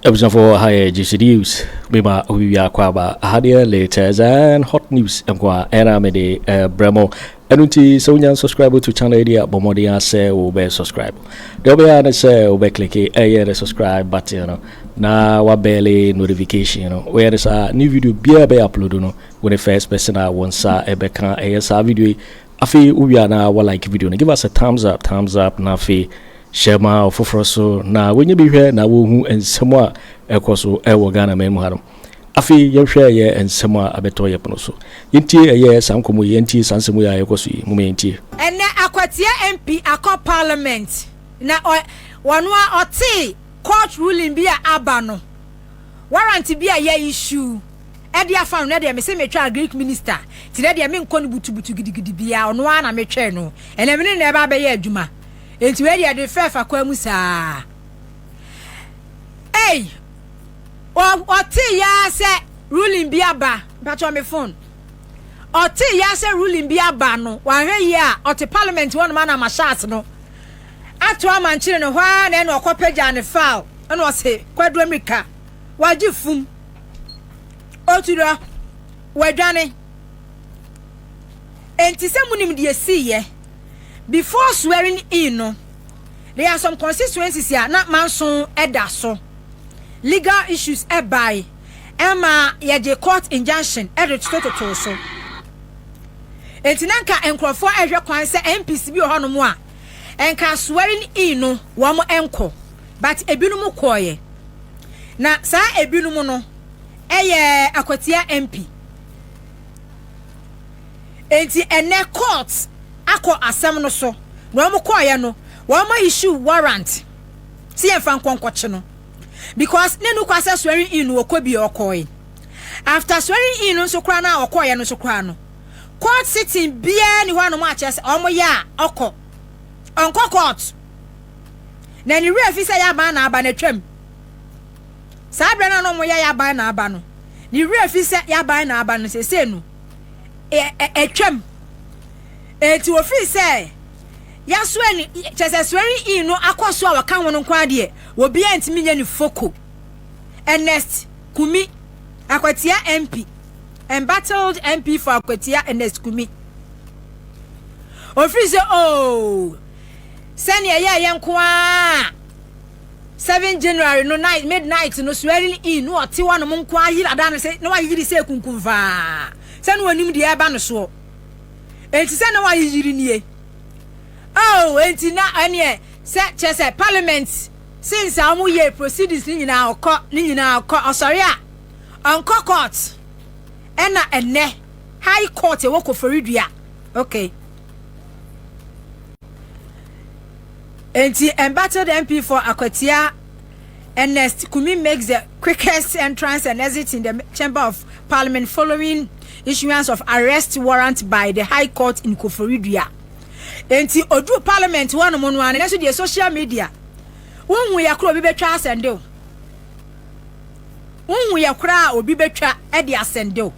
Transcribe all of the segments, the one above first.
Abusuafoɔ, ha yɛ GC News. Mema obi biara aba aha deɛ, latest and hot news nko a ɛna mede brɛ mo. Ɛno nti sɛ wonya subscribe to channel yi a, bɔ mmɔden a sɛ wobɛ subscribe. Deɛ wobɛyɛ ne sɛ wobɛ click ɛyɛ the subscribe button no na wa bell notification no. Woyɛ ne saa, new video biara bɛyɛ upload no, wo ne first person a wo nsa ɛbɛka ɛyɛ saa video yi. Afei wowie a, na wa like video no, give us a thumbs up, thumbs up, na afei hyɛ ma ɔfoforɔ so na wɔnyɛ bi hwɛ na wɔhu nsɛm a ɛkɔ so ɛwɔ Ghana man mu ha no. Afei yɛhwɛ ɛyɛ nsɛm a abɛtɔ yɛ pono so. Yɛntie ɛyɛ saa nkɔmmɔ yi, yɛntie saa nsɛm yi a ɛkɔ so yi. Moma yɛntie. Ɛnɛ Akwatia MP akɔ Parliament na wɔno a ɔtee court ruling bi a aba no, warrant bi a yɛ issue ɛde afa no. Na deɛ mese metwa Agric minister ti na deɛ menkɔ no butubutu gidigidi bia, ɔno ara na metwɛn no. Ɛnɛ mene na ɛba abɛyɛ adwuma, nti wei deɛ de fɛɛfa kwan mu saa. Ei, ɔte ya sɛ ruling bi aba. Mpatwɔ me phone. Ɔte ya sɛ ruling bi aba no, wahwɛ yie a, ɔte Parliament hɔ nom ana mahyɛ no ato amankyere no hɔ ara na ɛna ɔkɔ pagya ne file, ɛna ɔse kwadwo mirika wagye fum otu dɔ wadwane. Enti sɛ munim deɛ siiɛ before swearing in no, there are some constituencies a na manso ɛda so, legal issues ɛbae ɛma yɛgye court injunction ɛde totototo so. Enti na nka nkurɔfoɔ ɛhwɛ kwan sɛ MPs bi wɔ hɔnom a nka swearing in no wɔn nkɔ, but ebinom kɔɔyɛ, na saa ebinom no ɛyɛ Akwatia MP. Enti ɛnɛ court akɔ asɛm no so na wɔn kɔɔyɛ no, wɔn issue warrant si yɛn fa nkɔnkɔkye no, because ne nu kwa sɛ swearing in no wɔkɔ bi. Ɔkɔɔɛ, after swearing in no nso koraa na ɔkɔɔyɛ no nso koraa no, court sitting biara ni hɔ anom akyerɛ sɛ ɔmo yɛ a ɔkɔ ɔnkɔ court. Na ne wura fi sɛ yɛaban na aba n'atwam saa abirɛ no a ɔmo yɛ yɛaban na aba no, ne wura fi sɛ yɛaban na aba no sese no ɛ ɛ atwam. Eti ofiri sɛ yasoɛ ni kyerɛ sɛ swearing in no akɔ so a wɔka ho no nko adeɛ, obiara ntumi nyɛ ne foko. Ernest Kumi, Akwatia MP, embattled MP for Akwatia, Ernest Kumi, ofiri sɛ ooo sɛnea ɛyɛ ɛyɛ nko ara 7 January no night, midnight no, swearing in no, ɔte hɔ nom nko ara yiri ada no sɛ na wayiri sɛ kunkum faa sɛ na onim deɛ ɛba no soɔ. Enti sɛ na wayiri nie oh, enti na ɛneɛ sɛ kyerɛ sɛ Parliament since a wɔn yɛ proceedings ne nyinaa ɔkɔ ne nyinaa ɔkɔ, ɔsɔre a ɔnkɔ court. Ɛna ɛnɛ High Court ɛwɔ Koforidua, okay. Enti embattled MP for Akwatia Ernest Kumi makes the quickest entrance and exit in the chamber of Parliament following issuance of arrest warrant by the High Court in Koforidua. Enti oduru Parliament hɔ nom no ano nso deɛ, social media wohu yɛ koro obi bɛtwa asɛnde o, wohu yɛ koraa obi bɛtwa ɛde asɛnde o.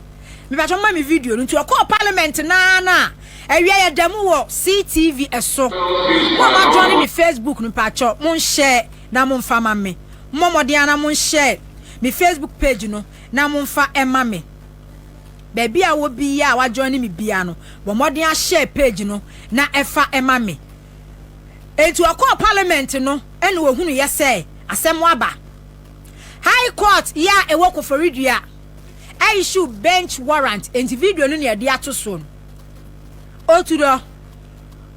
Mepatwa mma mi video no. Nti ɔkɔɔ Parliament naa na awia yɛ da mu wɔ CTV ɛso. Mo a ma join me Facebook no, mpatwɔ mo nhyɛ na mo nfa ma me. Mo mmɔden ana mo nhyɛ me Facebook page no na mo nfa ɛma me. Baabi a wɔ bi a wa join me bia no, bɔ mmɔden ahyɛ page no na ɛfa ɛma me. Eti ɔkɔɔ Parliament no ɛna ohunu yɛ sɛ asɛm aba. High Court yɛ a ɛwɔ Koforidua issue bench warrant. Nti video no na yɛde ato so no. Otu dɔ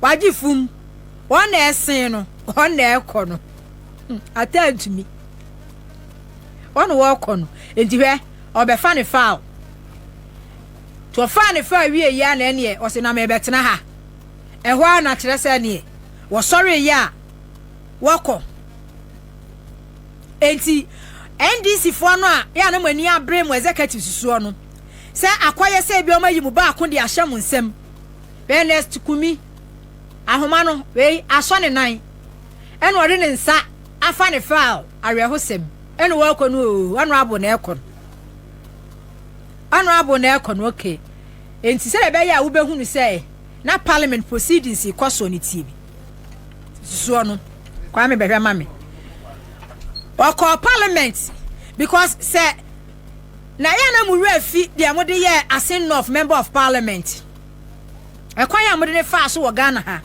wagye fum, wɔn na ɛsen no, wɔn na ɛkɔ no ata ntumi, wɔn na wɔrekɔ no. Nti hwɛ, ɔbɛfa ne file tí ɔfa ne file wie yi a, na ɛneɛ ɔsɛ na mɛbɛtena ha ɛhɔ a, na kyerɛ sɛ neɛ wɔsɔre yi a wɔkɔ. Nti NDC foɔ no a yɛ a na mo ani abere mo executive soɔ no sɛ akɔyɛ sɛ ebi ɔmo ayi mo baako de ahyɛ mo nsam. Ernest Kumi ahoma no wei asɔ ne nan, ɛna ɔde ne nsa afa ne file. Awerɛhosɛm ɛna wɔrekɔ no o. Honourable na ɛkɔ no, Honourable na ɛkɔ no, okay. Nti sɛ ɛbɛyɛ a wobɛhu no sɛ na Parliament proceedings kɔ soɔ no, tie bi soɔ no. Kwame bɛhwɛ ma me. Ɔkɔɔ Parliament. Because sɛ na yɛ na mo werɛ fi deɛ mode yɛ Assin North Member of Parliament, ɛkwan a mode ne faa so wɔ Ghana ha,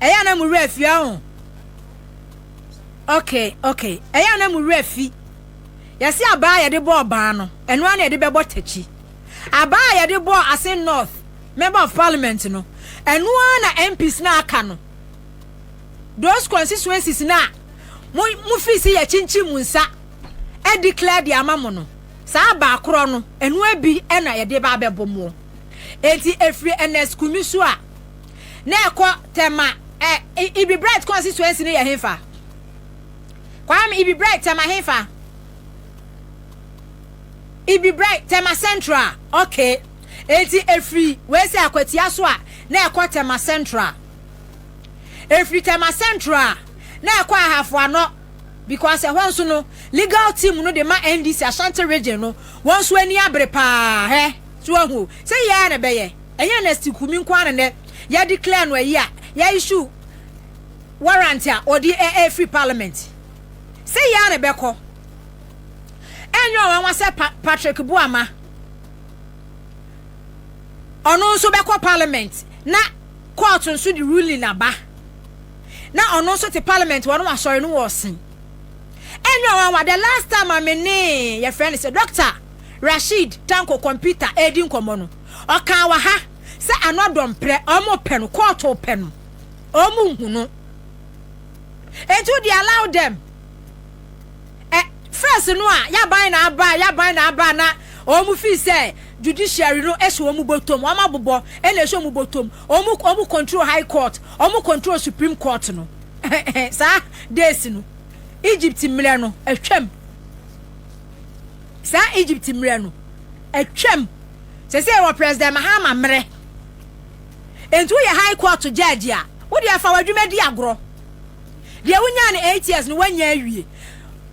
ɛyɛ na mo werɛ fi ɔho. Okay, ɛyɛ na mo werɛ fi. Yɛsi abaa a yɛde bɔɔ ban no, ɛno ara na yɛde bɛbɔ Takyi. Abaa a yɛde bɔɔ Assin North Member of Parliament no, ɛno ara na MPs na aka no, those constituencies na mo fi si yɛ kyinkyin mu nsa ɛdeclare de ama mo no, saa abaa korɔ no, ɛno bi ɛna yɛde ba abɛbɔ mo. Eti efiri Ernest Kumi so a na ɛkɔ Tema, Ibi Bright constituency no yɛ hefa? Kwame Ibi Bright, Tema hefa? Ibi Bright, Tema Central. Okay, eti efiri wei sɛ Akwatia so a na ɛkɔ Tema Central, efiri Tema Central na ɛkɔ Ahafo Ano, because ɛhɔ nso no legal team no de ma NDC Ashanti Region no, wɔn nso ani abere paa. Hɛ so ahu sɛ yɛa na bɛyɛ ɛnyɛ Ernest Kumi nko ara nɛ yɛ declare no ayi a yɛ issue warrant a ɔde ɛfiri parliament sɛ yɛa na bɛkɔ. Ɛnyɛ ɔwanwa sɛ Patrick Buama ɔno nso bɛkɔ parliament na court nso de ruling aba na ɔno nso te parliament wɔn wasɔre no wɔ ɔsen. Ɛnyɛ ɔwanwa. The last time a me ne yɛfrɛ no sɛ Doctor Rashid Tanko Computer ɛredi nkɔmmɔ no, ɔkaa wɔ ha sɛ ano dɔmprɛ ɔmo pɛ no, court pɛ no, ɔmo nhu no. Nti wo de allow them. First no a yaban na aba, yaban na aba na ɔmo fi sɛ judiciary no ɛhyɛ wɔn bɔtɔm, wɔn abobɔ ɛna ɛhyɛ wɔn bɔtɔm, wɔn control high court, wɔn control Supreme Court no. Saa days no, Egypt mmerɛ no atwam. Saa Egypt mmerɛ no atwam. Sɛ wɔ President Mahama mmerɛ nti, woyɛ high court judge a, wode afa w'adwuma di agorɔ deɛ wonya no 8 years no, woanya awie.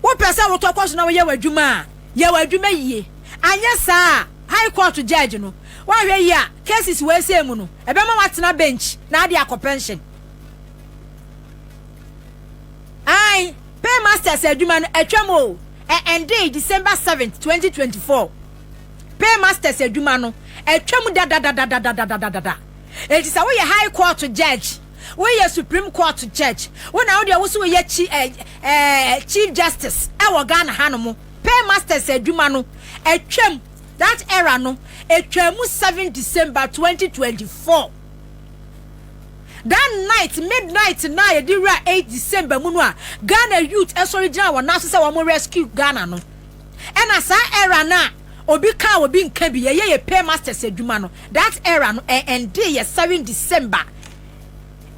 Wopɛ sɛ wotɔ kɔ so na woyɛ w'adwuma a, yɛ w'adwuma yie. Anyɛ saa a, high court judge no, woahwɛ yi a, cases wɔɛsɛ mu no ɛbɛma woatena bench na ade akɔ pension. Ai, paymasters adwuma no atwam o. Ɛnde December 7, 2024, paymasters adwuma no atwam dadadadadadadadada. Eti sɛ woyɛ high court judge, woyɛ Supreme Court judge, wo na wodeɛ wo so woyɛ chief justice ɛwɔ Ghana hanom, paymasters adwuma no atwam. That era no atwam 7 December 2024. That night, midnight na yɛde wura 8 December mu no a Ghana youth ɛsɔre gyina wɔn nan so sɛ wɔn rescue Ghana no, ɛna saa era no a obi ka obi nka bi yɛyɛ yɛ paymasters adwuma no, that era no ɛnde yɛ 7 December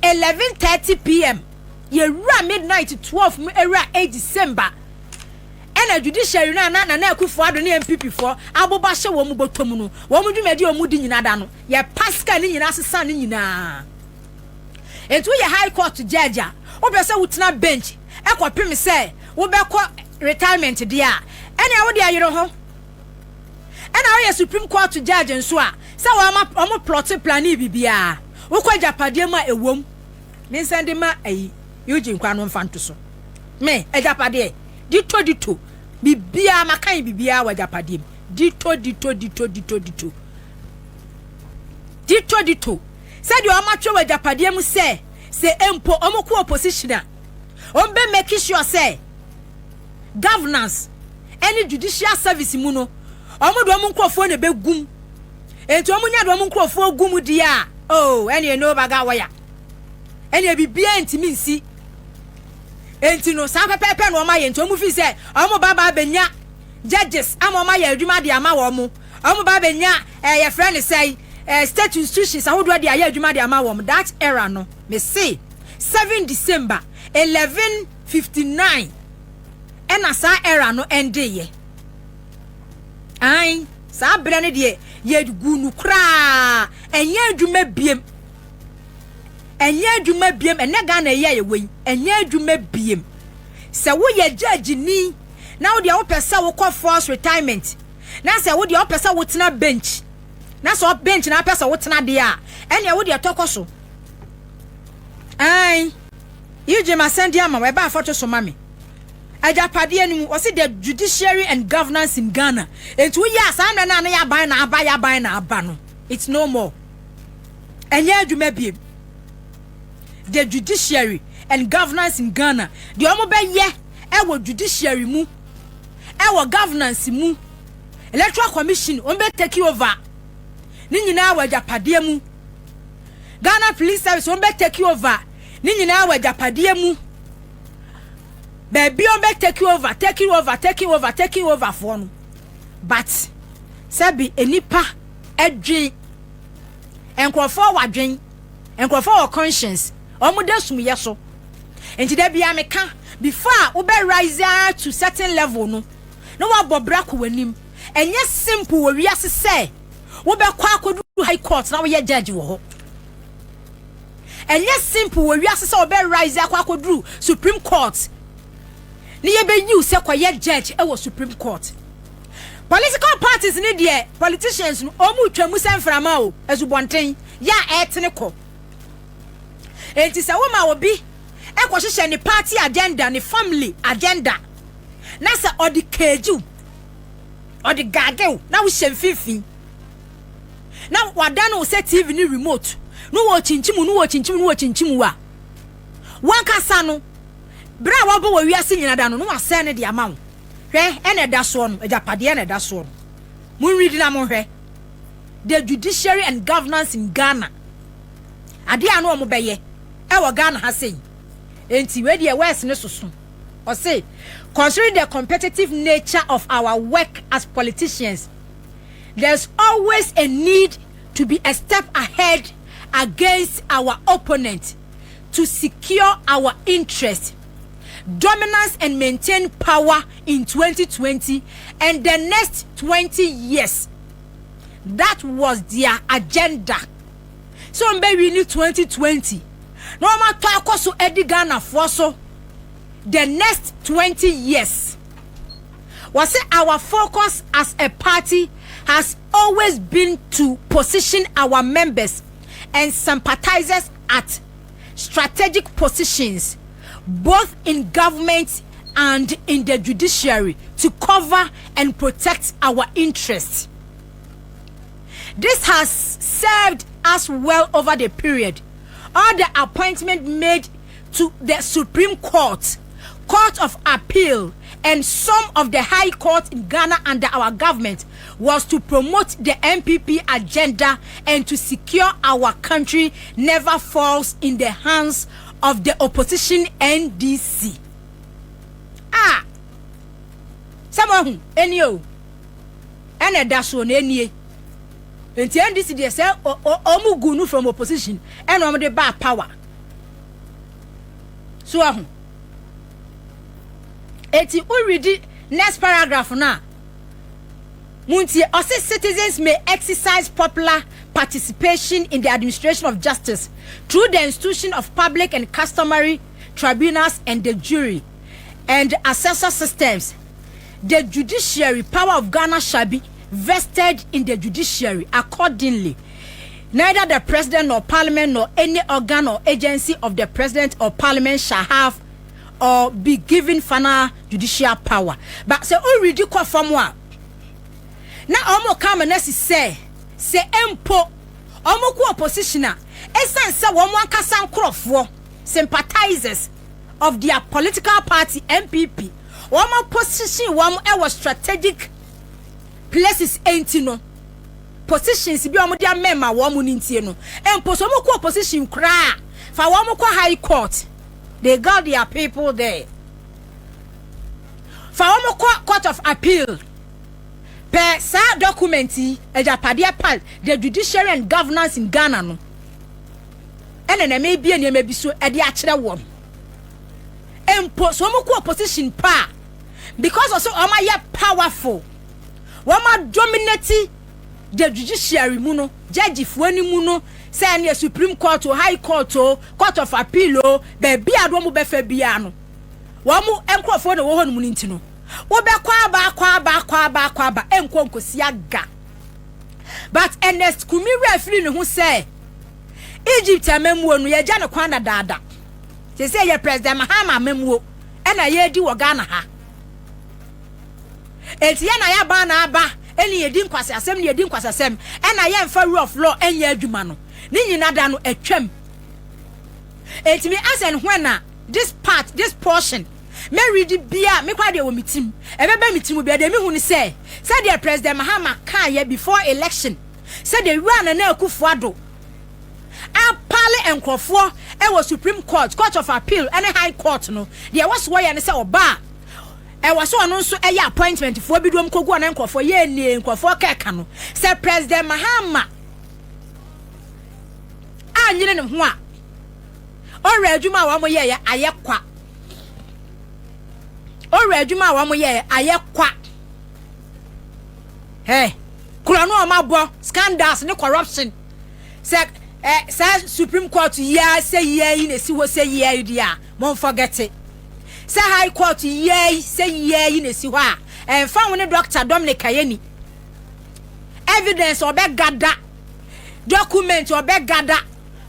11:30 p.m. Yɛwura midnight 12 mu ewura 8 December, ɛna judiciary no a na Nana Akufo Addo ne NPP foɔ aboba hyɛ wɔn mu bɔtɔ mu no, wɔn mu dwumadi a wɔn di nyinaa da no yɛ pasika ne nyinaa sesa ne nyinaa. Nti woyɛ high court judge a wopɛ sɛ wotena bench ɛkɔpem sɛ wobɛkɔ retirement deɛ a, ɛnea wode ayere ho. Ɛna woyɛ Supreme Court judge nso a, sɛ wɔn wɔn plot plan biribiara wokɔ agyapadeɛ mu a ɛwom ne nsɛn de ma ayi Eugene kwa no mfa nto so me agyapadeɛ dito dito biribiara makan biribiara wɔ agyapadeɛ mu dito dito dito dito dito dito dito, sɛdeɛ wɔn atwerɛ wɔ agyapadeɛ mu sɛ mpo wɔn kɔ opposition a, wɔn bɛ make sure sɛ governance ɛne judicial service mu no, wɔn de wɔn nkurɔfoɔ na ɛbɛgum. Nti wɔn nya de wɔn nkurɔfoɔ gum deɛ a, oh, ɛne no baga wɔya ɛne biribiara ntumi nsi. Nti no saa pɛpɛɛpɛ na wɔn ayɛ. Nti wɔn fi sɛ wɔn ba ba abɛnya judges ama wɔn ayɛ adwuma de ama wɔn, wɔn ba abɛnya yɛfrɛ ne sɛ state institutions ahodoɔ de ayɛ adwuma de ama wɔn. That era no, me se 7 December 11:59 ɛna saa era no ɛnde yɛ. Ayi saa berɛ no deɛ, yɛgu no koraa, ɛnyɛ adwuma biem, ɛnyɛ adwuma biem. Ɛnɛ Ghana yi a yɛwɔ yi, ɛnyɛ adwuma biem. Sɛ woyɛ judge ni na wodeɛ wopɛ sɛ wokɔ force retirement, na sɛ wodeɛ wopɛ sɛ wotena bench, na sɛ bench na wopɛ sɛ wotena deɛ a, ɛnea wodeɛ tɔkɔ so. Ayi Eugene, ma sɛn di ama wo ɛba afɔto so ma me. Agyapadeɛ no mu, ɔse the judiciary and governance in Ghana. Enti woyɛ a, saa mmerɛ no a na yɛaban na aba, yɛaban na aba no, it's no more. Ɛnyɛ adwuma biem. The judiciary and governance in Ghana. Deɛ wɔn bɛyɛ ɛwɔ judiciary mu, ɛwɔ governance mu, Electoral Commission wɔn bɛ take over ne nyinaa wɔ agyapadeɛ mu. Ghana Police Service wɔn bɛ take over ne nyinaa wɔ agyapadeɛ mu. Baabi wɔn bɛ take over, take over, take over, take over foɔ no. But sɛbi nipa ɛdwen, nkurɔfoɔ wɔ adwen, nkurɔfoɔ wɔ conscience, wɔn da sumyɛ so. Nti da bia meka, before a wobɛ rise to certain level no, na wabɔ bra kɔ w'anim. Ɛnyɛ simple wɔ wiase sɛ wobɛkɔ akɔduru High Court na woyɛ judge wɔ hɔ. Ɛnyɛ simple wɔ wiase sɛ wobɛ rise akɔ akɔduru Supreme Court ne yɛbɛyiw sɛ kɔyɛ judge ɛwɔ Supreme Court. Political parties ne deɛ, politicians no, ɔmu twa mu sɛ mframa o, asubɔnten yɛ a ɛtene kɔ. Enti sɛ woma obi ɛkɔhyehyɛ ne party agenda, ne family agenda, na sɛ ɔde keegyiw, ɔde gaagew na wohyɛ mfimfini na wadane wo sɛ TV ne remote no, wɔ kyinkyim no, wɔ kyinkyim no, wɔ kyinkyim a wankasa no, bere a wɔbɔ wɔ wiase nyina da no, na wasɛn ne de ama wo. Hwɛ, ɛna ɛda soɔ no, agyapadeɛ na ɛda soɔ no. Monredi na monhwɛ the judiciary and governance in Ghana, adeɛ a na wɔn bɛyɛ ɛwɔ Ghana ha sei. Nti wei deɛ, wɛs ne soso. Ɔse, considering the competitive nature of our work as politicians, there's always a need to be a step ahead against our opponent to secure our interest, dominance and maintain power in 2020 and the next 20 years. That was their agenda. So mbɛ win 2020 na wɔn atɔ akɔ so adi Ghanafoɔ so the next 20 years. Wɔsɛ our focus as a party has always been to position our members and sympathizers at strategic positions, both in government and in the judiciary, to cover and protect our interests. This has served us well over the period. All the appointment made to the Supreme Court, Court of Appeal, and some of the High Court in Ghana under our government was to promote the NPP agenda and to secure our country never falls in the hands of the opposition NDC. Ah, sɛ hu eni o, ɛna ɛda so na enie. Nti NDC deɛ, sɛ ɔmo gu no from opposition ɛna ɔmo de ba power so ahu. Eti woredi next paragraph no a, muntie. Ɔse citizens may exercise popular participation in the administration of justice through the institution of public and customary tribunals and the jury and assessor systems. The judiciary power of Ghana shall be vested in the judiciary accordingly. Neither the president nor parliament nor any organ or agency of the president or parliament shall have or be given final judicial power. But sɛ already kɔ fam a, na ɔmo kama na si sɛ mpo ɔmo kɔ opposition a, ɛsan sɛ wɔn ankasa nkorɔfoɔ, sympathizers of their political party NPP, wɔn position wɔn ɛwɔ strategic places. Enti no positions bi a wɔn de amɛma wɔn no ntie no, mpo so wɔn kɔ opposition koraa, fa wɔn kɔ High Court, they got their people there. Fa wɔn kɔ Court of Appeal. Pɛ saa document yi, agyapadeɛ pal, the judiciary and governance in Ghana no, ɛna na ɛmɛ ebie nneɛma bi so ɛde akyerɛ wɔn. Mpo so wɔn kɔ opposition pa, because ɔsɛ wɔn ayɛ powerful, wɔn adominate the judiciary mu no, judgefoɔ ni mu no, sɛ ɛne Supreme Court o, High Court o, Court of Appeal o, baabi a wɔn bɛfɛ biara no, wɔn nkurɔfoɔ na wɔwɔ hɔ nom no. Nti no wobɛkɔ aba, akɔ aba, akɔ aba, akɔ aba, ɛnkɔ nkosi aga. But Ernest Kumi wura firi ne ho sɛ Egypt amamuo no, yɛgya ne kwan dadaada. Sɛ yɛ President Mahama amamuo ɛna yɛredi wɔ Ghana ha. Enti yɛn na yɛaba na aba ɛne yɛdi nkwaseasɛm ne yɛdi nkwaseasɛm ɛna yɛmfa rule of law ɛnyɛ adwuma no, ne nyina da no atwam. Enti me as and when a this part, this portion mɛredi bia, me koraa deɛ wɔ me tirim, ɛbɛba me tirim bia, deɛ mehu ne sɛ, sɛdeɛ President Mahama kaeɛ before election, sɛdeɛ Wura Nana Akufo-Addo apale nkurɔfoɔ ɛwɔ Supreme Court, Court of Appeal ɛne High Court no, deɛ ɛwɔ so wɔyɛ ne sɛ ɔbaa ɛwɔ so ɔno nso ɛyɛ appointment foɔ bi dom kogu ɔne nkurɔfoɔ yɛ nie nkurɔfoɔ kɛka no sɛ President Mahama anyere ne ho a ɔwura adwuma a wɔn yɛ ayɛ kwa, ɔwura adwuma a wɔn yɛ ayɛ kwa. Ɛ kura no a wɔn abɔ scandals ne corruption sɛ ɛ saa Supreme Court yia sɛ yia yi na esi hɔ sɛ yia yi deɛ a, mo forget it. Sɛ High Court yia yi sɛ yia yi na esi hɔ a, ɛnfa ho ne Dr Dominic Ayeni evidence ɔbɛgada, document ɔbɛgada,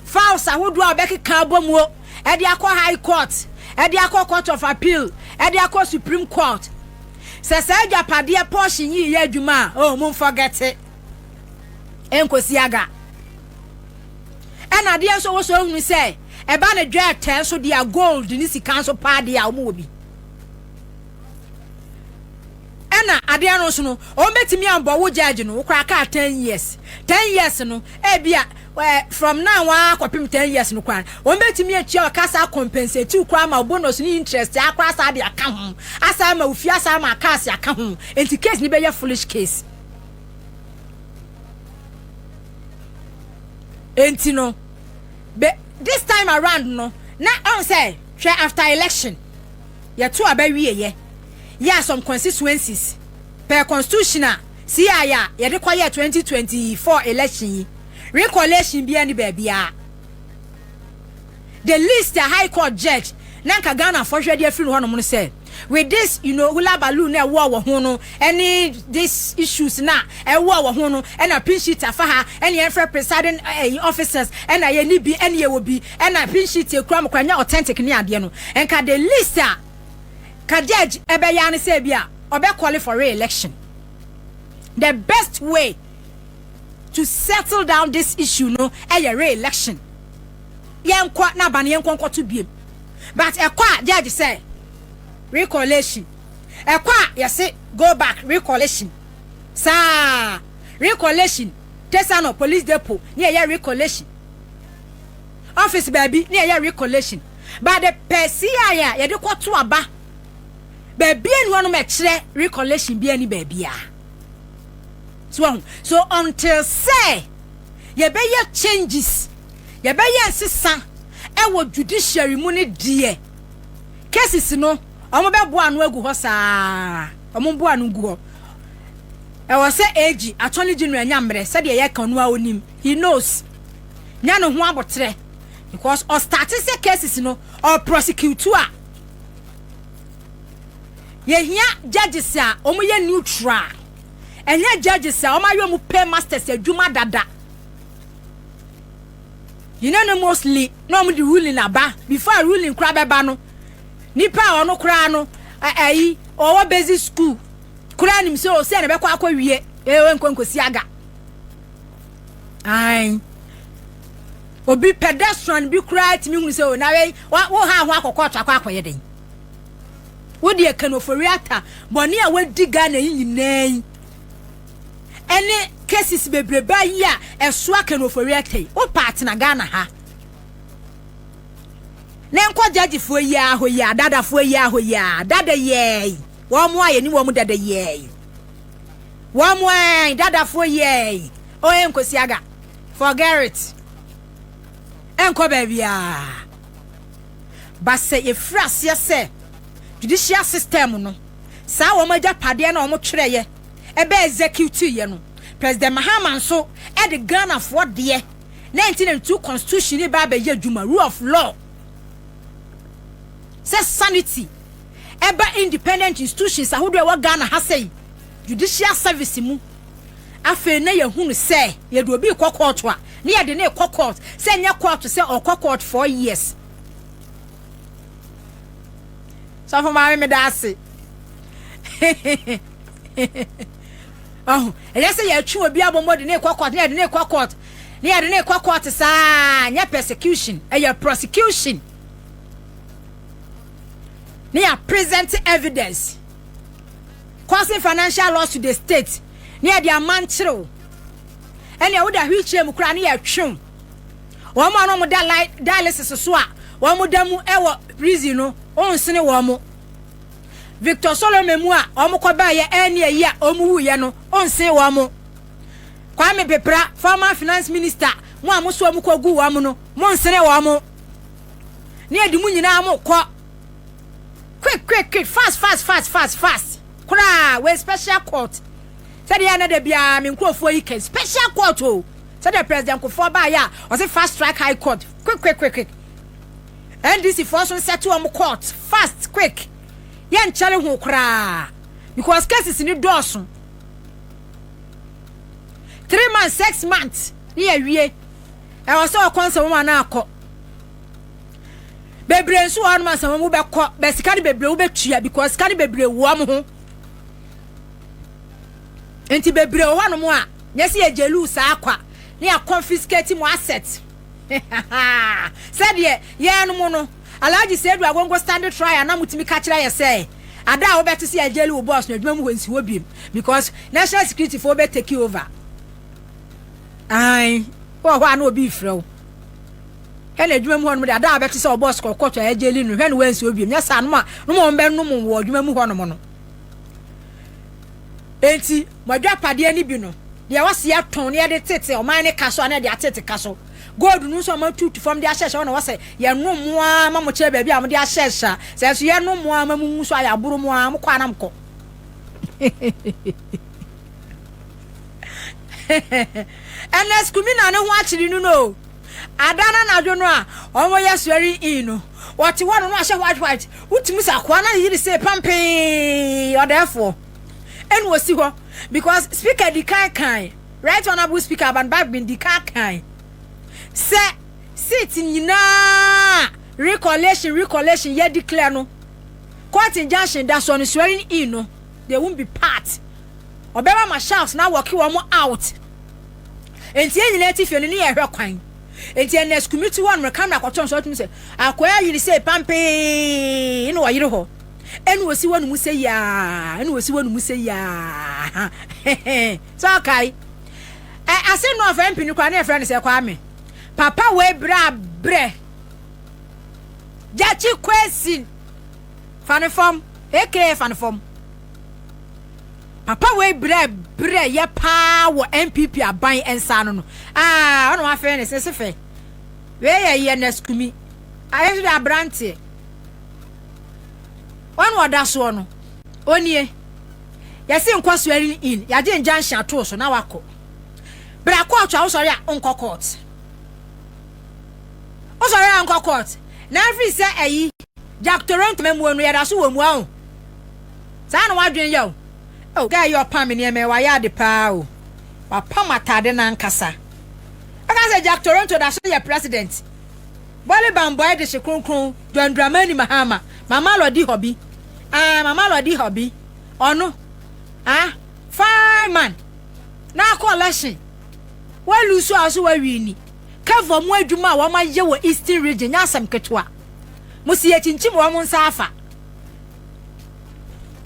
files ahodoɔ a ɔbɛkeka abɔ mu o, ɛde akɔ High Court, ɛde akɔ Court of Appeal, ɛde akɔ Supreme Court, sɛ saa agyapadeɛ portion yi yɛ adwuma a, oh, mo forget it, nkosi aga. Ɛna adeɛ nso wɔ so ehunu sɛ ɛba ne dwɛɛtɛ nso deɛ, gold ne sika nso paa deɛ a wɔn wɔ bi. Ɛna adeɛ no nso no, wɔn bɛtumi abɔ wo judge no wokora kaa 10 years, 10 years no, ebi a from now waa kɔpem 10 years no koraa, wɔn bɛtumi atua ɔka saa compensate wo koraa ma bonus ne interest akora saa de aka ho, asa ama ofie, asa ama cars aka ho. Nti case ni bɛyɛ foolish case. Nti no be this time around no na ɔn sɛ hwɛ, after election yɛto aba wie yɛ yɛ some constituencies per constitution a CI a yɛde kɔyɛ 2024 election yi, recollation bi ani baabiara. The least a High Court judge na nka Ghana fɔhwɛ de afiri no hɔnom no sɛ with this hullabaloo na ɛwɔ wɔ ho no, ɛne this issues na ɛwɔ wɔ ho no, ɛna pink sheet afa ha, ɛne yɛmfrɛ presiding officers, ɛna yɛ ni bi, ɛne yɛwɔ bi, ɛna pink sheet ekura mo kora nyɛ authentic ne adeɛ no, nka the least a ka judge ɛbɛyɛ ano sɛ bi a ɔbɛ call for re-election. The best way to settle down this issue no ɛyɛ re-election. Yɛnkɔ n'aba no, yɛnkɔ nkɔto biem, but ɛkɔ a judge sɛ recollation, ɛkɔ a yɛse go back recollation, saa recollation Tesano Police Depot ne yɛyɛ recollation, office baabi ne yɛyɛ recollation, but the per CI a yɛde kɔto aba baabi enu hɔnom ɛkyerɛ recollation bi ani baabi a so so until sɛ yɛbɛyɛ changes, yɛbɛyɛ nsesa ɛwɔ judiciary mu ne deɛ, cases no wɔn bɛboa ano agu hɔ saa, wɔn boa ano gu hɔ. Ɛwɔ sɛ AG, Attorney General, nya mmerɛ sɛdeɛ yɛka no a onim, he knows, nya ne ho abotrɛ because ɔstart sɛ cases no ɔprosecute a, yɛhia judges a wɔn yɛ neutral, ɛnyɛ judges a wɔn ayɛ wɔn pay masters adwuma dada. No mostly na wɔn de ruling aba, before ruling koraa bɛba no, nipa a ɔno koraa no ɛyi ɔwɔ basic school koraa nim sɛ ɔsɛ na bɛkɔ akɔ wie ɛwɔ nkonkosi aga ayi obi pedestrian bi koraa tumi hunu sɛ o na wei wo ha ho akɔ court akɔ akɔyɛ den. Wo deɛ Ken Ofori-Atta bɔne a wadi Ghana yi nyinaa yi ɛne cases bebrebe yi a ɛsoa Ken Ofori-Atta yi, wo paatena Ghana ha ne nkɔ gyagyefoɔ yi ahɔ yi a, dadafoɔ yi ahɔ yi a, dada yɛɛ wɔn mo a yɛni wɔn dada yɛɛ wɔn mo ɛn dadafoɔ yɛɛ ɔyɛ nkosi aga, forget it, ɛnkɔ baabiara. Ba sɛ yɛfiri aseɛ sɛ judicial system no saa wɔn agyapadeɛ na wɔn twerɛyɛ ɛbɛ execute yɛ no, President Mahama nso ɛde Ghanafoɔ deɛ 1992 constitution ni ba abɛyɛ adwuma, rule of law, sɛ sanity ɛba independent institutions ahodoɔ ɛwɔ Ghana ha sɛ judicial service mu. Afei na yɛhunu sɛ yɛde obi kɔ court a, ne yɛde ne kɔ court sɛ nyɛ court sɛ ɔkɔ court 4 years. Sɔfo maame, meda ase. Ɔho, ɛnyɛ sɛ yɛtwe obi abɔmmɔ de ne kɔ court, ne yɛde ne kɔ court, ne yɛde ne kɔ court saa, nyɛ persecution, ɛyɛ prosecution. Ne yɛ present evidence causing financial loss to the state, ne yɛde amankyerɛw, ɛnna ɛwɔ da wheelchair mu koraa ne yɛtwew wɔn a wɔn da dialysis so a wɔn da mu ɛwɔ prison no, ɔnsene wɔn. Victor Solomon mu a wɔn kɔ baayɛ ɛne ayi a wɔn wuyɛ no, ɔnsene wɔn. Kwame Pepra, former finance minister, mo a mo so wɔn kɔ gu wɔn no, mo nsene wɔn. Ne yɛde mu nyinaa mo kɔ quick quick quick, fast fast fast fast fast koraa. Wɔ special court, sɛdeɛ yɛn anada biara me nkurɔfoɔ yi kɛ special court o, sɛdeɛ President Kufuor baayɛ a ɔsɛ fast track high court, quick quick quick quick. NDC foɔ so nsɛte wɔn court fast quick, yɛn nkyɛre ho koraa because cases ni dɔɔso. 3 months, 6 months ne yɛ wie. Ɛwɔ sɛ ɔkɔ nsɛm mu anaa akɔ bebree nso wɔ hɔnom asɛm mu bɛkɔ bɛ sika no bebree wobɛtua because sika no bebree wɔ mo ho, nti bebree wɔ hɔnom a nyɛ sɛ yɛ jail saa akwa ne yɛ confiscate mu asset sɛdeɛ yɛn no no Alhaji Seidu Agongo standing trial na mutumi ka kyerɛ yɛ sɛ ada a wobɛte sɛ yɛ jail wo boss no, adwuma mu hɔ nsi hɔ biem because national security foɔ bɛ take over. Ayi wɔ hɔ a na obi frɛ wo ɛna adwuma mu hɔ nom de, ada a bɛte sɛ ɔbɔs kɔkɔtɔ a ɛgye li no, hwɛ no wansi hɔ biem. Nyɛ saa nom a nom a wɔn bɛnom wɔ adwuma mu hɔ nom no. Enti mo adwapadeɛ no bi no deɛ wɔsi ɛtɔn ne yɛde tete ɔman ne ka so a na yɛde atete ka so. Gold no nso a wɔatutu fam de ahyehyɛ hɔ na wɔsɛ yɛnom mo ara ma mo kyerɛ baabi a wɔde ahyehyɛ a sɛ nso yɛnom mo ara ma mo hu so a yɛaboro mo ara mo kɔ anam kɔ. Ernest Kumina ne ho akyere no no ada na anadwo no a wɔyɛ swearing in no, wɔte hɔ no na wahyɛ white white, wotumi sɛ akoa na yiri sɛ pampee ɔdɛɛfoɔ ɛna osi hɔ because speaker di kan kan, Right Honourable Speaker Alban Bagbin di kan kan sɛ seat nyinaa recollation recollation yɛ declare no, court injunction da so no, swearing in no they won't be part. Ɔbɛma marshals na wɔke wɔn out. Nti yɛn nyinaa ti fie no ne yɛ hwɛ kwan. Nti Ernest Kumi ti hɔ no, camera kɔtɔ nso ɔtumi sɛ akɔya yiri sɛ pampee na ɔyere hɔ ɛna osi hɔ nom sɛ yaa, ɛna osi hɔ nom sɛ yaa sɛ ɔkae ɛ ase no ɔfɛ mpini kora ne yɛfrɛ no sɛ Kwame papa wei brɛ abrɛ Gyakye Kwesi fa ne fam aka fa ne fam. Papa wei brɛ brɛ yɛ paa wɔ NPP aban nsa no no aa ɔna wafɛ ne sese fɛ wei yɛ yɛ Ernest Kumi ayɛ nso de aberanteɛ ɔna ɔda soɔ no onie. Yɛsi nkɔ swearing in, yɛagye injunction ato so na wakɔ bra court a wosɔre a nkɔ court, wosɔre a nkɔ court na afiri sɛ ɛyi Jack Toronto mɛmuo no yɛda so wɔ mu aho saa na wadwen yɛ o. Oh, guy yi ɔpam nneɛma, wayɛ ade paa o, wapam atade n'ankasa. Ɔka sɛ Jack Toronto da so yɛ president bɔle bambɔɛ de hye kronkron John Dramani Mahama Mama Lɔdi hɔ bi ah, Mama Lɔdi hɔ bi ɔno ah, fine man na akɔ election walu so a so wawi ni kɛfɔ mu adwuma a wɔn ayɛ wɔ Eastern Region nyɛ asɛm ketewa. Mo si yɛkyinkyim wɔn nsa afa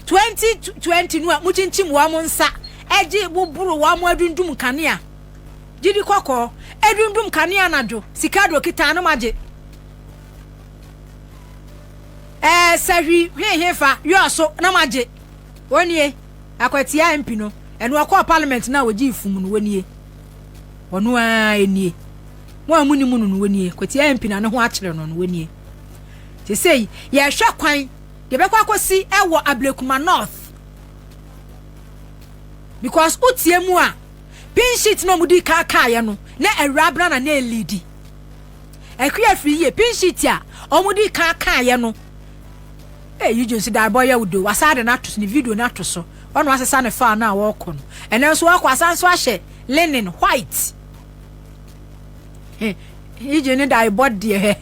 2020 no a mokyinkyim wɔn nsa ɛgye boboro wɔn adundum kanea gyidi kɔkɔɔ adundum kanea anadwo sika do kita no magye ɛɛ sɛhwi hehe fa yɔɔ so na magye. Wɔnie Akwatia MP no, ɛno ɔkɔɔ parliament na wɔgye fum no. Wɔnie ɔno ara nie, mo a mo ni mu no no wɔnie Akwatia MP na ne ho akyerɛ no no. Wɔnie te sɛ yɛhwɛ kwan deɛ bɛkɔ akɔsi ɛwɔ Ablekuma North because wotie mu a pink sheet na ɔmo di kaakaeɛ no na awura abena na na elidi akua firi yie. Pink sheet a ɔmo di kaakaeɛ no ee yi nso daabɔ yɛ wo wasa de n'ato so ne video n'ato so, ɔno asesa ne faa no a wɔrekɔ no. Ɛnɛ nso wakɔ asan so ahyɛ linen white yi ne daabɔ deɛ hɛ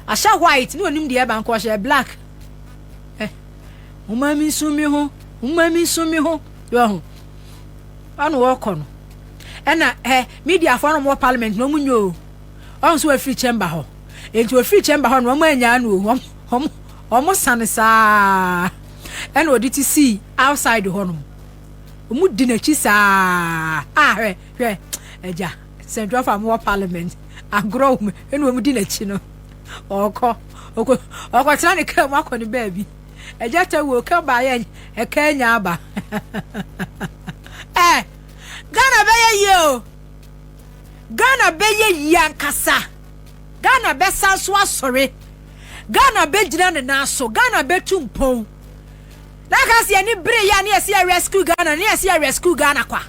ahyɛ white ne onim deɛ ɛba nka ɔhyɛ black. Ɛ mo ma mi nsu mi ho, mo ma mi nsu mi ho. Yɛhu ɔno wɔkɔ no, ɛna ɛ mediafoɔ no wɔ parliament na ɔmo nyɛ o. Ɔmo nso wɔafiri chamber hɔ, nti wɔfiri chamber hɔ no, ɔmo anyaa no o. Ɔmo sane saa, ɛna ɔde ti sii outside hɔ nom. Ɔmo di n'akyi saa a, hwɛ hwɛ, agya sɛntwerɛfo a mowɔ parliament agorɔ wɔ mu. Ɛna ɔmo di n'akyi no, ɔkɔ ɔkɔ ɔkɔtena ne kaa mu akɔ ne baabi. Agya ta wo ka ba yɛ ɛka anya aba. Ghana bɛyɛ yie o. Ghana bɛyɛ yie ankasa. Ghana bɛsa so asɔre. Ghana bɛgyina ne nan so. Ghana bɛtu mpɔn. Na ka sɛ yɛne bere yɛ a, ne yɛsɛ yɛ rescue Ghana, ne yɛsɛ yɛ rescue Ghana kwa.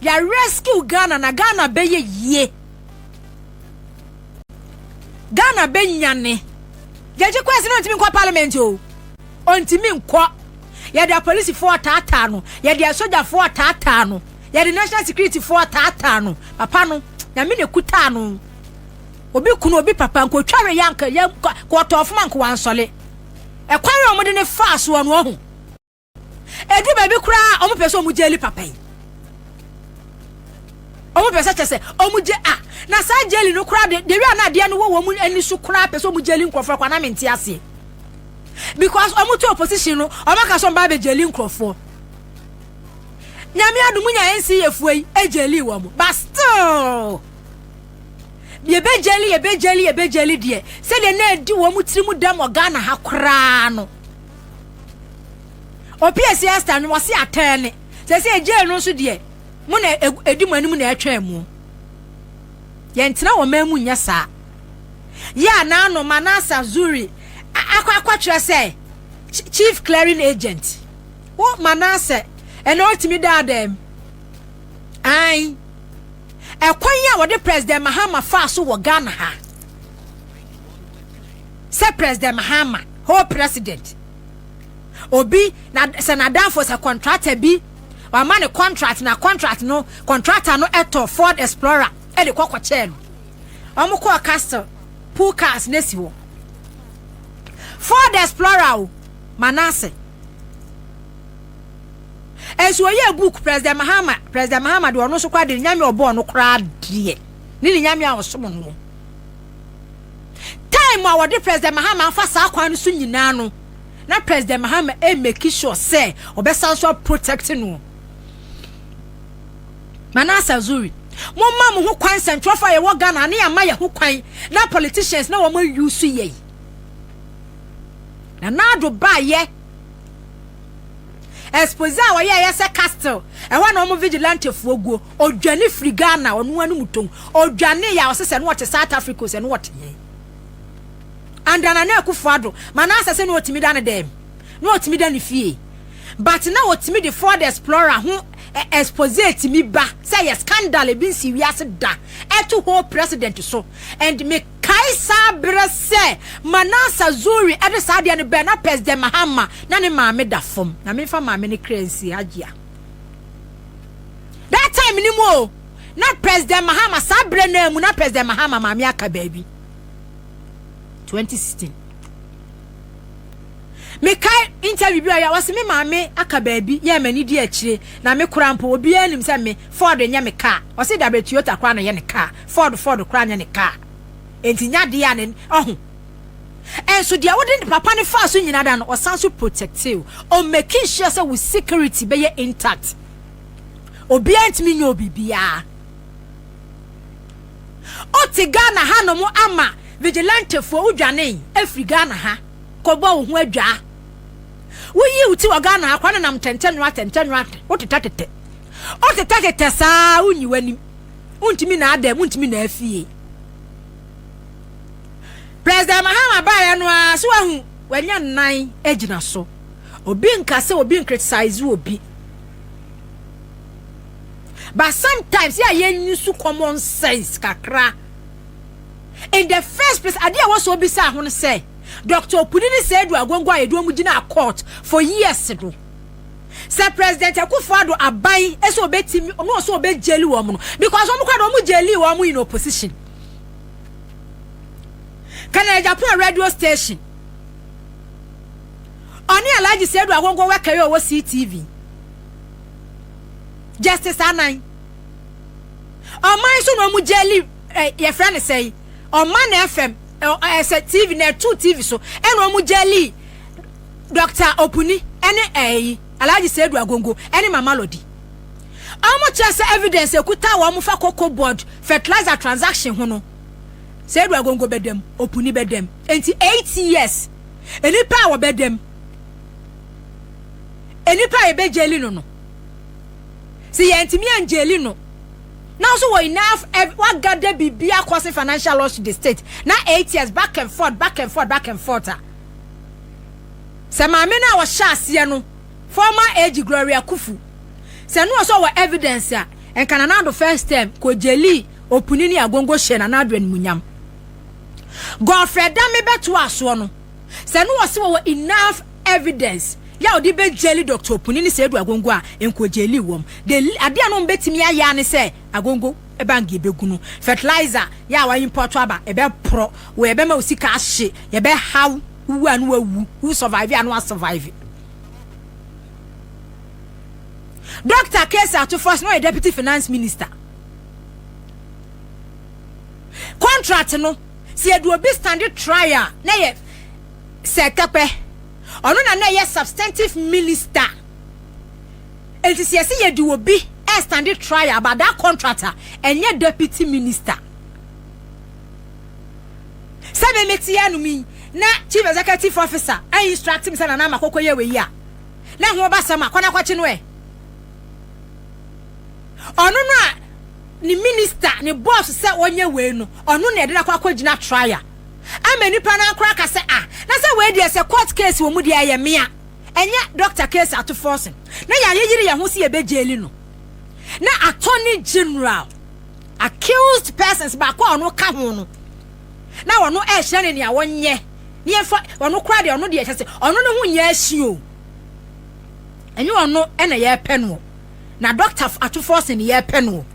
Yɛ rescue Ghana na Ghana bɛyɛ yie. Ghana bɛnyane. Gyegye kwasi no ntumi nkɔ parliament o, ɔntumi nkɔ. Yɛde apolisifoɔ taataa no, yɛde asogyafoɔ taataa no, yɛde national security foɔ taataa no. Papa no, Nyame na ekutaa no. Obi kunu obi papa nkotware yɛ anka yɛ kɔtɔɔ fom anka wansɔle. Ɛkwan a wɔde ne faa soɔ no, ɔho edu baabi koraa, wɔn pɛ sɛ wɔn jail papa yi. Wɔn pɛ sɛ kyɛ sɛ wɔn gye a na saa jail no koraa de wi a, na adeɛ no wɔ wɔn ani so koraa, pɛ sɛ wɔn jail nkurɔfoɔ koraa na mente aseɛ, because wɔn to opposition no, wɔn aka sɛ wɔn ba abɛ jail nkurɔfoɔ. Nyame adum nya NCA foɔ yi e jail wɔn, but still yɛbɛ jail, yɛbɛ jail, yɛbɛ jail deɛ, sɛdeɛ na edi wɔn tiri mu dɛm wɔ Ghana ha koraa no. Opi esi Esther no, wɔsi atɛn ne sɛ jail no nso deɛ, mo na edi mo anim na ɛtwɛn mu. Yɛntena wɔ man mu nyɛ saa. Yɛ a n'ano Manasseh Azure akɔkyerɛ sɛ chief clearing agent wo Manasseh, ɛna ɔtumi daadaa mu ayi ɛkwan yi a wɔde President Mahama faa so wɔ Ghana ha, sɛ President Mahama, whole president, obi na sɛ n'adamfo sɛ contractor bi wama ne contract, na contract no, contractor no ɛtɔ Ford Explorer ɛde kɔ kɔkyɛɛ no. Wɔn kɔɔ Castle, pool cars na esi hɔ, Ford Explorer o. Manasseh nso oyɛ book President Mahama. President Mahama de, ɔno nso koraa de, Nyame ɔbɔɔ no koraa deɛ, ne Nyame a ɔsom no, time a wɔde President Mahama afa saa kwan no so nyinaa no, na President Mahama e make sure sɛ ɔbɛsan so protect no. Manasseh Azure, momma mo ho kwan. Nsɛntwerɛfo a yɛwɔ Ghana ne ama yɛ ho kwan na politicians na wɔn ayi so yɛ na naado baayɛ expose a wɔyɛ yɛ sɛ Castle ɛhɔ na wɔn vigilantefoɔ guo. Ɔdwane firi Ghana, ɔno anim tom ɔdwane yɛ a, ɔsɛ sɛ no wɔte South Africa, sɛ no wɔte yɛn andana na Akufo Addo Manasseh sɛ no wɔtumi da ne dɛm na wɔtumi da ne fie, but na wɔtumi de Ford Explorer ho expose tumi ba sɛ yɛ scandal ebi nsi wiase da ɛto whole president so. And me kae saa berɛ sɛ Manasseh Azure ɛde saa adeɛ no bɛn na President Mahama na ne maame da fam na memfa maame ne kra nsi agyea that time ni mu o. Na President Mahama saa berɛ naa mu na President Mahama maame aka baabi 2016. Mekae interview bi a ɔyɛ, wɔsi me maame aka baabi yɛ m'ani di akyire na me kora mpo, obiara nim sɛ me Ford nyɛ me car. Ɔsi dabe, Toyota koraa na yɛ ne car, Ford koraa nyɛ ne car, nti nya deɛ a ne ɔho. Ɛnso deɛ wode papa ne fa so nyina da no, ɔsan so protect you, ɔ making sure sɛ wo security bɛyɛ intact, obiara ntumi nyɛ obibiara. Ɔte Ghana ha nom ama vigilantefoɔ wodwane afiri Ghana ha kɔbɔ wo ho adwaa. Woyi wo ti wɔ Ghana ha kwa ne nam tɛntɛnoa tɛntɛnoa, wotetɛtetɛ, wotetɛtetɛ saa, wonyi w'anim, wontumi na adam, wontumi na afie. President Mahama baeɛ no a, so wahu wanya nan agyina so. Obi nka sɛ obi ncriticize obi, but sometimes yɛ a yɛn use common sense kakra. In the first place, adeɛ a wɔsɔ obi sa ho no sɛ Dr Opuni ne Seidu Agongo a yɛde wɔn gyina court for years no, sɛ President Akufo Addo aban ɛsɛ obetimi ɔno ɔsɛ ɔbɛ jail wɔn no, because wɔn kora de wɔn jail wɔn in opposition. Kennedy Agyapong radio station, ɔne Alhaji Seidu Agongo wɛkɛyɛ ɔwɔ CTV. Justice Anan ɔman so na ɔmo jaili ɛ yɛfrɛ ne sɛn, Ɔman na FM ɛ sɛ TV na ɛto TV so, ɛna ɔmo jaili Dr Opuni ɛne ɛyi Alhaji Seidu Agongo ɛne Mama Lodi. Ɔmo kyerɛ sɛ evidence ekuta wɔn fa Cocoa Board fertilizer transaction ho no, Seidu Agongo bɛdɛm, Opuni bɛdɛm. Nti 8 years nipa a wɔbɛdɛm, nipa a yɛbɛjaili no, sɛ yɛntumi anjaili no na nso wɔ enough wagada biribi causing financial loss to the state na 8 years back and forth, back and forth, back and forth a, sɛ maame no a wɔhyɛ aseɛ no, former AG Gloria Akuffo, sɛ no ɔsɔ wɔ evidence a, nka Nana Addo first term kò jaili Opuni ne Agongo hyɛ Nana Addo animuonyam. Godfred Dame bɛto asoɔ no, sɛ no wɔsi wɔwɔ enough evidence yà ɔde bɛ jaili Dr Opuni ne Seidu Agongo a, nko jaili wɔm de. Adeɛ a no bɛtumi ayɛ ne sɛ Agongo bank ebegu no, fertilizer yà a wɔn import aba ɛbɛ porɔ wɔ, yɛbɛma o sika ahye, yɛbɛ haw wu a no wawu, wu survive a no wa survive. Dr Cassiel Ato Forson no yɛ deputy finance minister. Contract no, sɛ yɛde obi stand trial na yɛ sɛ tɛpɛ ɔno na yɛ substantive minister, nti sɛ yɛsɛ yɛde obi ɛ stand trial about that contract a, ɛnyɛ deputy minister. Sɛ mímí ti yɛ anum yi na chief executive officer ɛyi instruct mi sɛ Nana Ama kɔkɔ yɛ wɔ yi a, na ho ba sɛm a kɔnɔ akɔkye no ɛ ɔno no a ne minister ne boss sɛ ɔnyɛ wei no, ɔno na yɛde no akɔ akɔgyina trial ama nipa no akora ka sɛ, ah, na sɛ wei deɛ, sɛ court case wɔ mu deɛ, ɛyɛ mmea. Ɛnyɛ Dr Cassiel Ato Forson na yɛayɛyere yɛn ho sɛ yɛbɛjaili no, na attorney general, accused persons baako a ɔno ka ho no, na ɔno ɛrehyerɛ ne nea wɔnyɛ ne yɛmfa ɔno koraa deɛ, ɔno deɛ kyɛ sɛ ɔno ne ho nyɛ ahyi o. Ɛnyɛ ɔno ɛna yɛrepɛ no, na Dr Ato Forson ne yɛrepɛ no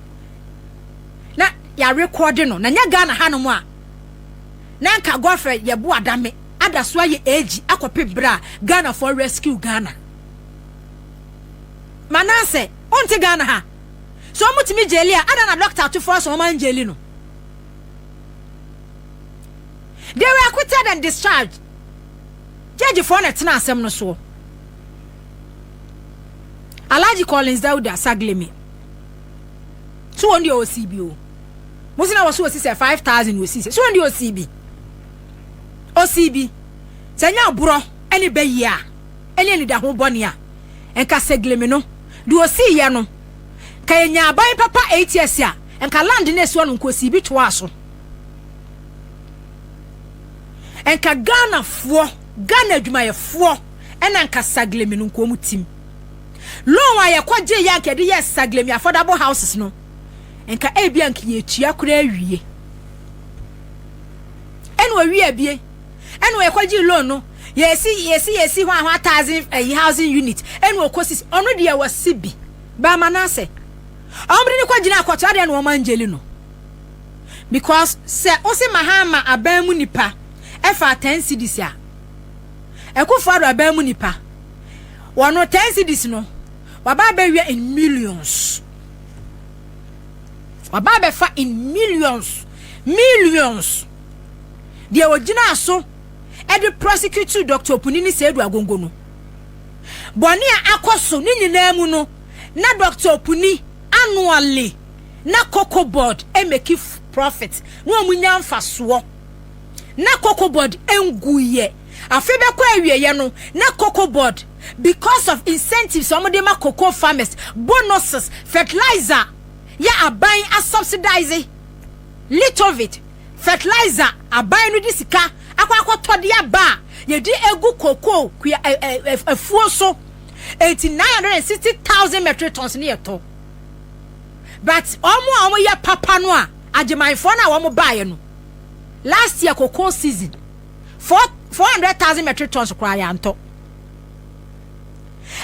na yɛarekɔde no. Na nyɛ Ghana hanom a, na nka Godfred Yeboah Dame ada so ayɛ AG akɔpe berɛ a Ghanafoɔ rescue Ghana. Manaasɛ ɔnte Ghana ha so, ɔmotumi jaili a ada na Dr Ato Forson ɔma njaili no. They were acquitted and discharged. Judgefoɔ na ɛtena asɛm no soɔ. Alhaji Collins Dauda Saglemi so, wɔn deɛ ɔsi bi o, mo si na wɔ so ɔsi sɛ 5,000 ɔsi sɛ so, wɔn deɛ ɔsi bi, ɔsi bi sɛ nyɛ aborɔ ɛne bɛyi a ɛne anidaho bɔne a, nka Saglemi no deɛ ɔsi yɛ no, nka yɛnya aban papa 8 years a, nka land no esi hɔ no, nka ɔsi bi toa so. Nka Ghanafoɔ, Ghana adwumayɛfoɔ, ɛna nka Saglemi no nka ɔmu tim loan a yɛkɔgye yɛ, nka yɛde yɛ Saglemi affordable houses no, nka ebi a nka yɛtua koraa awie. Ɛna owie abie, ɛna yɛkɔgye loan no, yɛsi yɛsi hɔ a thousand ɛyi housing unit, ɛna ɔkɔ ɔno deɛ wɔsi bi baama n'asɛ ɔmo de ne kɔ gyina akɔtɔ adeɛ na wɔn anjaili no, because sɛ ɔsi Mahama aban mu nipa ɛfa 10 cedis a, Akufo Addo aban mu nipa wɔn 10 cedis no waba abɛwia in millions, waba abɛfa in millions, millions. Deɛ ogyina so ɛde prosecute Dr Opuni ne Seidu Agongo no, bɔnne a akɔ so ne nyinaa mu no, na Dr Opuni annually na Cocoa Board emake profit na wɔn nya mfasoɔ, na Cocoa Board nguyɛ. Afe bɛkɔ awieɛ no, na Cocoa Board, because of incentives wɔn de ma cocoa farmers, bonuses, fertilizer yɛ aban asubsidize little bit, fertilizer aban no de sika akɔ akɔtɔ de aba a yɛde egu cocoa kua ɛ ɛ afuo so, eti 960,000 metric tons ne yɛ tɔ. But wɔn a wɔyɛ papa no a agyemanfoɔ no a wɔn baeɛ no, last year cocoa season, 400,000 metric tons koraa yɛantɔ.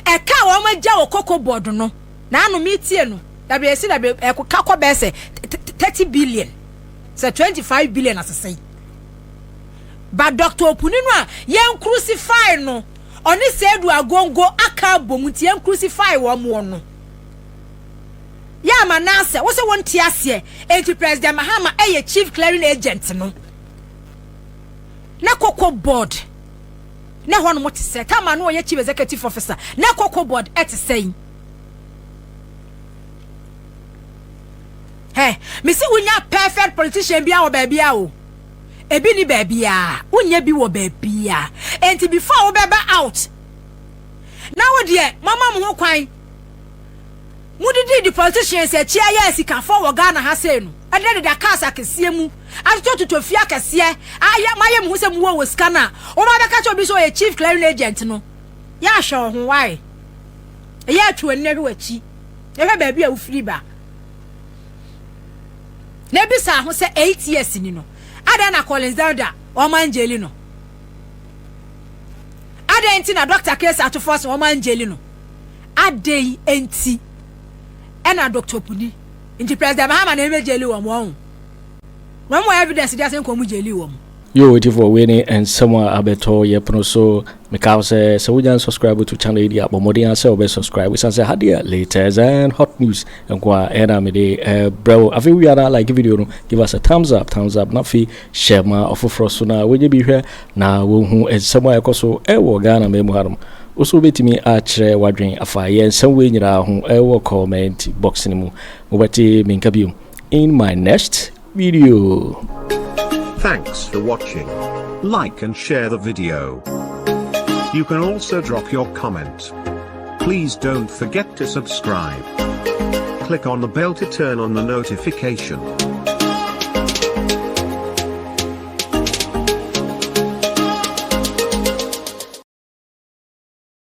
Ɛka a wɔn agya wɔ Cocoa Board no na ano mi tie no dabi esi dabi ɛka kɔ bɛyɛ sɛ 30 billion sɛ 25 billion asese. But Dr Opuni no a yɛn crucify no, ɔne Seidu Agongo aka abom nti yɛn crucify wɔn wɔ no. Yɛ ama Naasɛ wo se wo nte aseɛ enti President Mahama ɛyɛ chief clearing agent no na Cocoa Board na ɛhɔ nom te sɛ tama no ɔyɛ chief executive officer na Cocoa Board ɛte sɛn? Hɛ mesi wonya perfect politician bia wɔ baabia o ebi ni baabia wonya bi wɔ baabia enti before wobɛba out na wo deɛ mama mo ho kwan. Modidi di politicians akyi ayɛ asikafoɔ wɔ Ghana ha sei no ɛdeda deda cars akɛseɛ mu atotɔ totɔ fie akɛseɛ ayɛ moayɛ mo ho sɛ mowɔ wɔ sika no a woba bɛka kyɛ obi sɛ ɔyɛ chief clearing agent no yɛ ahwɛ wo ho why ɛyɛ atwe w'ani na hwɛ w'akyi na hwɛ baabi a wofiri ba na ebisa ho sɛ 8 years ni no adɛn na Collins Dauda ɔma ngyeli no adɛn nti na Dr. Case Atofoɔ sɛ ɔma ngyeli no Adɛn nti na Doctor Puni nti President Mahama na ɛmɛ jaili wɔn wɔn wɔn wɔ evidence de asɛn kɔn mu jaili wɔn. Yo etifoɔ wei ne nsɛm a abɛtɔ yɛ pono so. Meka wo sɛ sɛ wonya subscribe to channel yi deɛ, bɔ mmɔden ara sɛ wobɛ subscribe ɛsiane sɛ ha deɛ latest and hot news nko a ɛna mede brɛ wo. Afei wia na like video no, give us a thumbs up, thumbs up, na afei hyɛ ma ɔfoforɔ so na wɔnyɛ bi hwɛ na wɔhu nsɛm a ɛkɔ so ɛwɔ Ghana man mu hanom. Wo nso wobɛtumi akyerɛ w'adwene afa yɛn nsɛm wei nyinaa ho ɛwɔ comment box no mu. Mobɛte me nka bio in my next video. Thanks for watching. Like and share the video. You can also drop your comment. Please don't forget to subscribe. Click on the bell to turn on the notification.